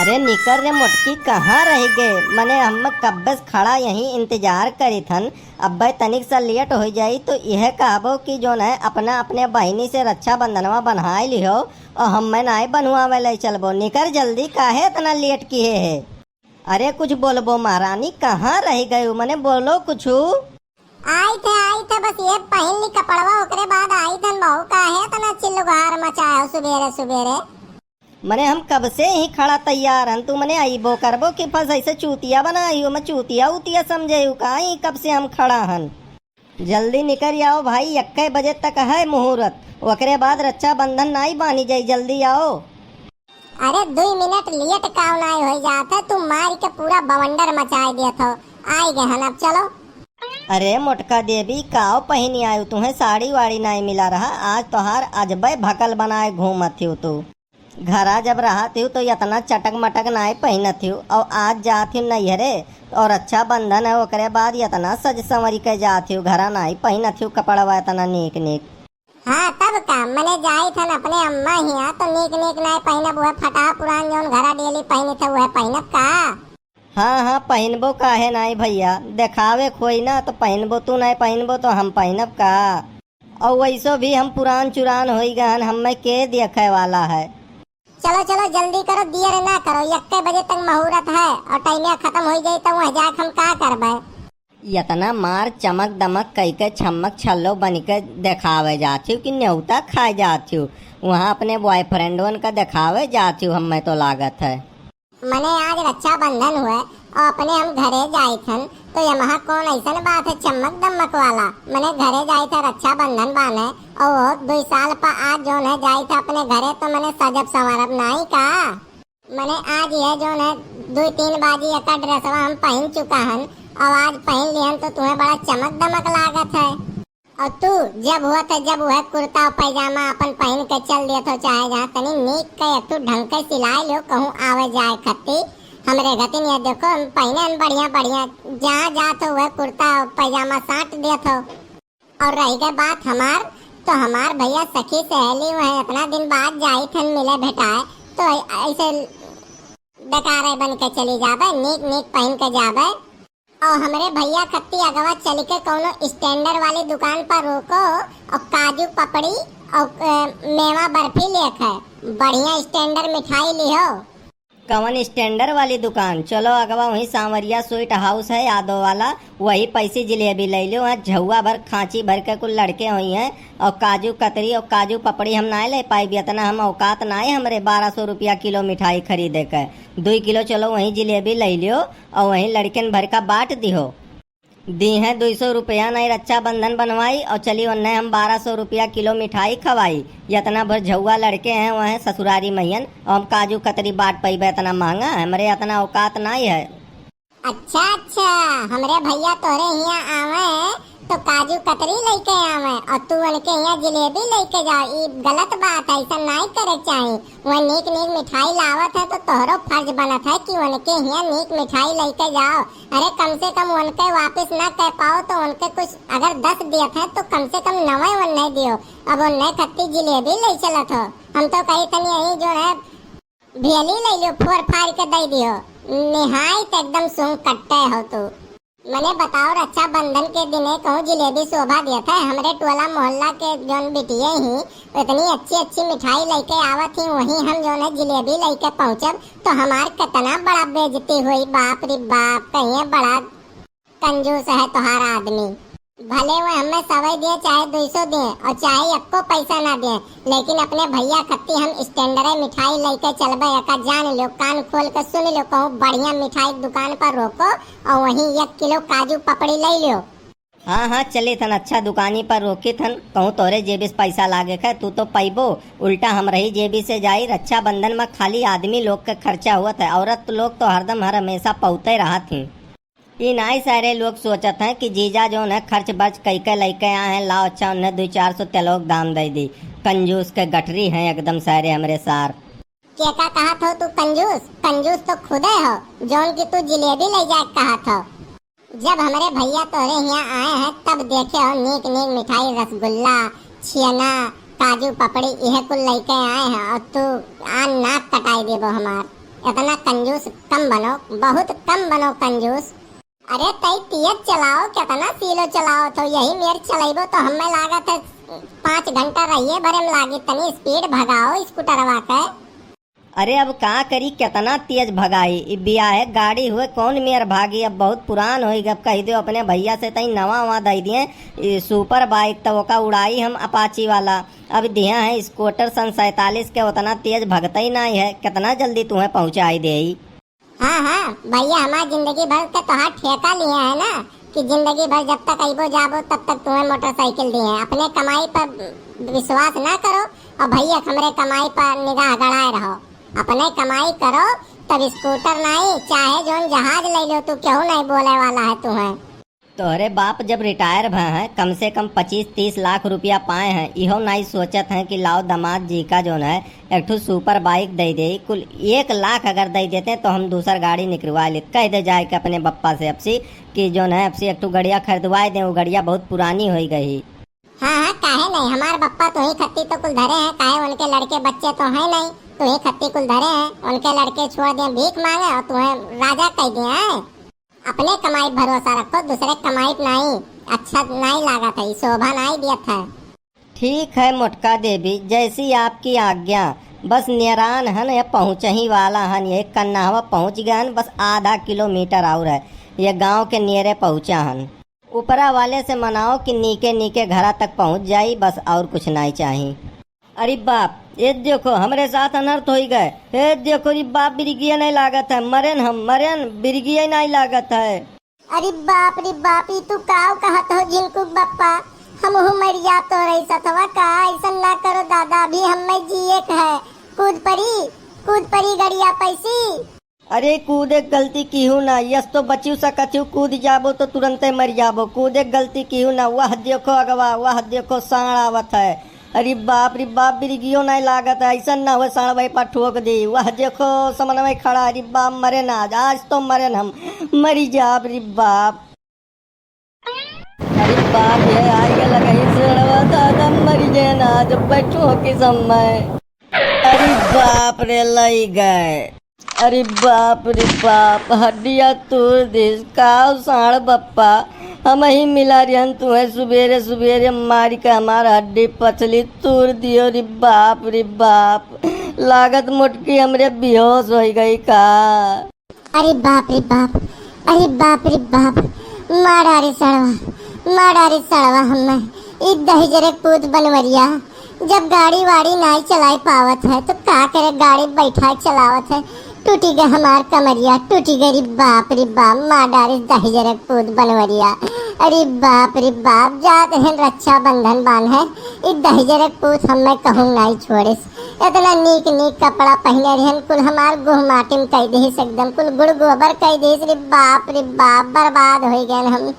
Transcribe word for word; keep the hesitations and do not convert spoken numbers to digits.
अरे निकर रे मोटकी, कहाँ रहि गए? मने हम कब्बे से खड़ा यहीं इंतजार करित हन। अब्बे तनिक सा लेट होइ जाई तो यह कहबो कि जौन है अपना अपने बहिनी से रक्षाबंधनवा बन्हाइ लिहो और हम्मे नाई बन्हवावे ले चलबो। निकर जल्दी, काहे इतना लेट किहे है? अरे कुछ बोलबो महारानी, कहाँ रहि गयू? मने बोलो कुछु। आइत है, आइत है, बस ये पहिन ली कपड़वा, ओकरे बाद आइत हन। बहू, काहे इतना चिल्लुघार मचाए हो सुबेरे सुबेरे? मने हम कब से ही खड़ा तैयार हन, तू मने अइबो करबो कि बस ऐसे चूतिया बनाई हो, मैं चूतिया उतिया समझे हूँ का ही कब से हम खड़ा हन। जल्दी निकर आओ भाई, इक्के बजे तक है मुहूर्त, ओकरे बाद रक्षाबंधन नाई बांधी जाई, जल्दी आओ। अरे दुई मिनट लेट काव नाई होइ जात है, तू मार के पूरा बवंडर मचाए देत हो। आइ गए हन, अब चलो। अरे मोटका देवी, काव पहिनी आयु, तुहें साड़ी वाड़ी नाई मिला रहा, आज तोहार अजबे भकल बनाए घूमत हियो तू। घरा जब रहत हियो तो यतना चटक मटक नाई पहिनत हियो, और आज जात हियो नैहरे और रक्षाबंधन है, ओकरे बाद यतना सज संवरी के जात हियो, घरा नाई पहिनत हियो कपड़वा यतना नीक नीक। हाँ, तब का, मने जाइत हन अपने अम्मा हियाँ, तो नीक नीक नाय पहिनब, उहे फटा पुरान जौन घरा डेली पहिनित है, उहे पहिनब का? हाँ, हाँ, पहिनबो काहे नाई भइया, देखावे खोई ना, तो पहिनबो, तू नाई पहिनबो तो हम पहिनब का? और वैसो भी हम पुरान चुरान होई गए हन, हमें के देखे वाला है? चलो, चलो, जल्दी करो, देर ना करो, इक्के बजे तक मुहूर्त है और टाइमिया खत्म होई जाई तो वह जाके हम का करबे? यतना मार चमक दमक कई के छम्मक छल्लो बन के देखावे जात हियो कि न्योता खाए जात हियो, वहाँ अपने बॉयफ्रेंडवन का देखावे जात हियो, हमें तो लागत है। मने आज रक्षाबंधन हुए और अपने हम घरे जाइत हन, तो यमहा कौन ऐसन बात है चम्मक दम्मक वाला? मने घरे जाइत है रक्षाबंधन बांधे, और वो दुई साल पर आज जौन है जाइत है अपने घरे, तो मने सजब संवरब नाई का? मने आज यह जौन है दुई तीन बाजी एका ड्रेसवा हम पहिन चुका हन, और आज पहिन लिहन तो तुम्हें बड़ा चमक दमक लागत है। और तू जब होत है, जब वह कुर्ता और पैजामा अपन पहिन के चल देत हो, चाहे जहाँ तनी नीक के एक ठो ढंग के सिलाई लियो, कहूँ आवे जाए खत्ती। हमरे घतिन ये देखो, हम पहिने हन बढ़िया बढ़िया, जहाँ जात हो वह कुर्ता और पैजामा साट देत हो। और रहि गए बात हमार, तो हमार भइया सखी सहेली वह इतना दिन बाद जाइत हन मिले भेटाए, तो ऐ-, ऐसे बेकारे बन के चली जाबे, नीक नीक पहिन के जाबे। और हमरे भइया खत्ती अगवा चल के कौनो स्टैंडर्ड वाली दुकान पर रोको और काजू पपड़ी और, अ, मेवा बर्फी लेके बढ़िया स्टैंडर्ड मिठाई लिहो। कवन स्टैंडर्ड वाली दुकान? चलो अगवा वहीं सांवरिया स्वीट हाउस है यादव वाला, वही पैसी जिलेबी ले लियो। वहाँ झउआ भर खांची भर के कुल लड़के होइहैं और काजू कतरी और काजू पपड़ी हम नाय ले पाइब, इतना हम औकात नाय हमरे बारह सौ रुपया किलो मिठाई खरीदे के। दुई किलो चलो वहीं जिलेबी ले लियो और वहीं लड़कन भर का बांट दिहो। दीहैं दुई सौ रुपया नाई रक्षाबंधन बनवाई और चली ओन्ने हम बारह सौ रुपया किलो मिठाई खवाई। इतना भर झउआ लड़के हैं वह ससुरारी महियन और हम काजू कतरी बांट पइबे इतना महंगा? हमरे इतना औकात नाई है। अच्छा, अच्छा, हमरे भइया तोहरे हियाँ आवे तो काजू कतरी लइके आवे और तू उनके हियाँ जिलेबी लइके जाओ, ई गलत बात है, ऐसा नाई करे चाही। वह नीक नीक मिठाई लावत है तो तोहरो फर्ज बनत है कि उनके हियाँ नीक मिठाई लइके जाओ। अरे कम से कम उनके वापस ना कह पाओ तो उनके कुछ अगर दस दियत है तो कम से कम नवे उन्हें दियो। अब उन्हें खत्ती जिलेबी ले चलत हो, हम तो कही तनी यही जो है भेली ले लियो, फोर फार के दे दियो। निहायत एकदम सूंघ कट्टे हो तू। मने बताओ, रक्षाबंधन के दिने कहूँ जिलेबी शोभा देत है? हमरे टोला मोहल्ला के जौन बिटिये ही इतनी अच्छी अच्छी मिठाई लेके आवत ही, वहीं हम जौन है जिलेबी लेके पहुँचब तो हमार कितना बड़ा बेइज्जती हुई। बाप रे बाप, कहिए बड़ा कंजूस है तोहार आदमी। भले वो हमें सवई दिए चाहे दुई सौ दिए और चाहे एक्को पैसा ना दिए, लेकिन अपने भइया खत्ती हम स्टैंडर्ड मिठाई लेके चलबे। एका जान लो, कान खोल के सुन लो, कहूँ बढ़िया मिठाई दुकान पर रोको और वहीं एक किलो काजू पपड़ी ले लियो। हाँ, हाँ, चलित हन, अच्छा दुकानी पर रोकित हन, कहूँ तोरे जेबी से पैसा लागे है, तू तो पैबो, उल्टा हमरही जेबी से जाई। रक्षाबंधन में खाली आदमी लोग के खर्चा हुअत है, औरत लोग तो हरदम हर हमेशा पौते रहत ही। ई नाई सारे लोग सोचत हैं कि जीजा जौन है खर्च बर्च कई के लइके आए हैं, लाओ अच्छा उन्हें दुई चार सौ तेलोक दाम दे दी। कंजूस के गठरी हैं एकदम सारे हमरे सार। के का कहत हो तू कंजूस? कंजूस तो खुदे हो, जौन की तू जिलेबी ले जाए कहत हो। जब हमरे भइया तोरे हियाँ आए हैं तब देखे हो नीक नीक मिठाई, रसगुल्ला, छियना, काजू पपड़ी, इहे कुल लइके आए हैं और तू आ नाक कटाई देबो हमार। इतना कंजूस कम बनो, बहुत कम बनो कंजूस। अरे तई तेज चलाओ, कितना slow चलाओ, तो यही मेर चलाइबो तो हमें लागत है पाँच घंटा रहिए भरे में लागी। तनी speed भगाओ स्कूटरवा के। अरे अब का करी, कितना तेज भगाई, ई बियाहे गाड़ी हुए कौन मेर भागी, अब बहुत पुरान होई गए। अब कही दो अपने भैया से तई नवा वहाँ दे दिए ई super bike, तो ओका उड़ाई हम Apache वाला। अब दिया है scooter सन सैंतालीस के, उतना तेज भगता ही नहीं है, कितना जल्दी तुम्हें पहुँचाई देई। हाँ, हाँ, भैया हमार जिंदगी भर के तोहार ठेका लिए है ना, कि जिंदगी भर जब तक अइबो जाबो तब तक तुम्हें मोटरसाइकिल दिए हैं। अपने कमाई पर विश्वास ना करो और भैया हमरे कमाई पर निगाह गड़ाए रहो। अपने कमाई करो तब स्कूटर नहीं, चाहे जोन जहाज ले लो तू, केहू नहीं बोले वाला है तुम्हें। तोहरे बाप जब retire भए हैं, कम से कम पच्चीस तीस लाख रुपया पाए हैं, इहो नाई सोचत हैं कि लाओ दामाद जी का जोन है, एक ठो super bike दे दे। कुल एक लाख अगर दे देते तो हम दूसर गाड़ी निकलवा लेत। कह दे जाए के अपने बप्पा से अपसी कि जोन है अपसी एक ठो गड़िया खरीदवाए दें, वो गड़िया बहुत पुरानी होई गई। हाँ, हाँ, काहे नहीं, हमार बप्पा तुही खत्ती तो कुल धरे हैं, काहे उनके लड़के बच्चे तो हैं नहीं, तुही खत्ती कुल धरे हैं, उनके लड़के छोड़ दें भीख मांगे और तुम्हें राजा कह दिए हैं। अपने कमाई भरोसा रखो, दूसरे कमाई नाई, अच्छा नाई लागत है, शोभा नाई दियत है। ठीक है मोटका देवी, जैसी आपकी आज्ञा। बस नियरान हन या पहुँचही वाला हन, ये कन्नाहवा पहुँच गए हन, बस आधा किलोमीटर और है, ये गांव के नियरे पहुँचा हन। ऊपरा वाले से मनाओ कि नीके नीके घरा तक पहुँच जाई, बस और कुछ नाई चाही। अरे बाप, ये देखो, हमरे साथ अनर्थ होई गए। हे देखो रे बाप, बिरिगिया नहीं लागत है, मरेन हम, मरेन, बिरिगिया नहीं लागत है। अरे बाप रे बाप, ई तू काव कहत हो झिनकुक बप्पा, हमहू मर जा तोरे सथवा का, ऐसन ना करो दादा, अभी हमें जिए के है। कूद पड़ी, कूद पड़ी गड़िया पैसी। अरे कूदे के गलती किहू ना, यस तो बचियो सकत हूँ, कूद जाबो तो तुरंते मर जाबो। कूदे के गलती किहू ना, वह देखो अगवा, वह देखो साँड़ आवत है। अरे बाप रे बाप, बिरिगियो नहीं लागत है, ऐसन ना हो साँड़ वही पर ठोक दी। वह देखो समनवे खड़ा, अरे बाप मरे ना आज, आज तो मरे न हम, मरी जाब रे बाप। अरे बाप, ये आई गए लगही सेड़वा, दादा मरी गए ना, जब बैठो हो किस समय। अरे बाप रे, लई गए। अरे बाप रे बाप, हड्डिया तोड़ दिस, का साँड़ बप्पा, हम ही मिला रहन तुहे सुबेरे सुबेरे मारी के हमार हड्डी पसली तोड़ दियो रे बाप रे बाप, लागत मोटकी हमरे बेहोश होई गई का। अरे बाप रे बाप, अरे बाप रे बाप, मारा रे सड़वा, मारा रे सड़वा हमें। ई दहिजरे पूत बनवरिया, जब गाड़ी वाड़ी नाई चलाई पावत है, तो का करे, गाड़ी बैठा चलावत है। टूटी गए हमार कमरिया, टूटी गए रे बाप रे बाप, मारा रे दहिजरे पूत बनवरिया। अरे बाप रे बाप, जात हैं रक्षाबंधन बांधे, ई दहिजरे पूत हमें कहूँ नाई छोड़िस। इतना नीक नीक कपड़ा पहने रहन, कुल हमार गोह माटी में कई दिहिस, एकदम कुल गुड़ गोबर कई दिहिस। रे बाप रे बाप, बर्बाद हो गए हम।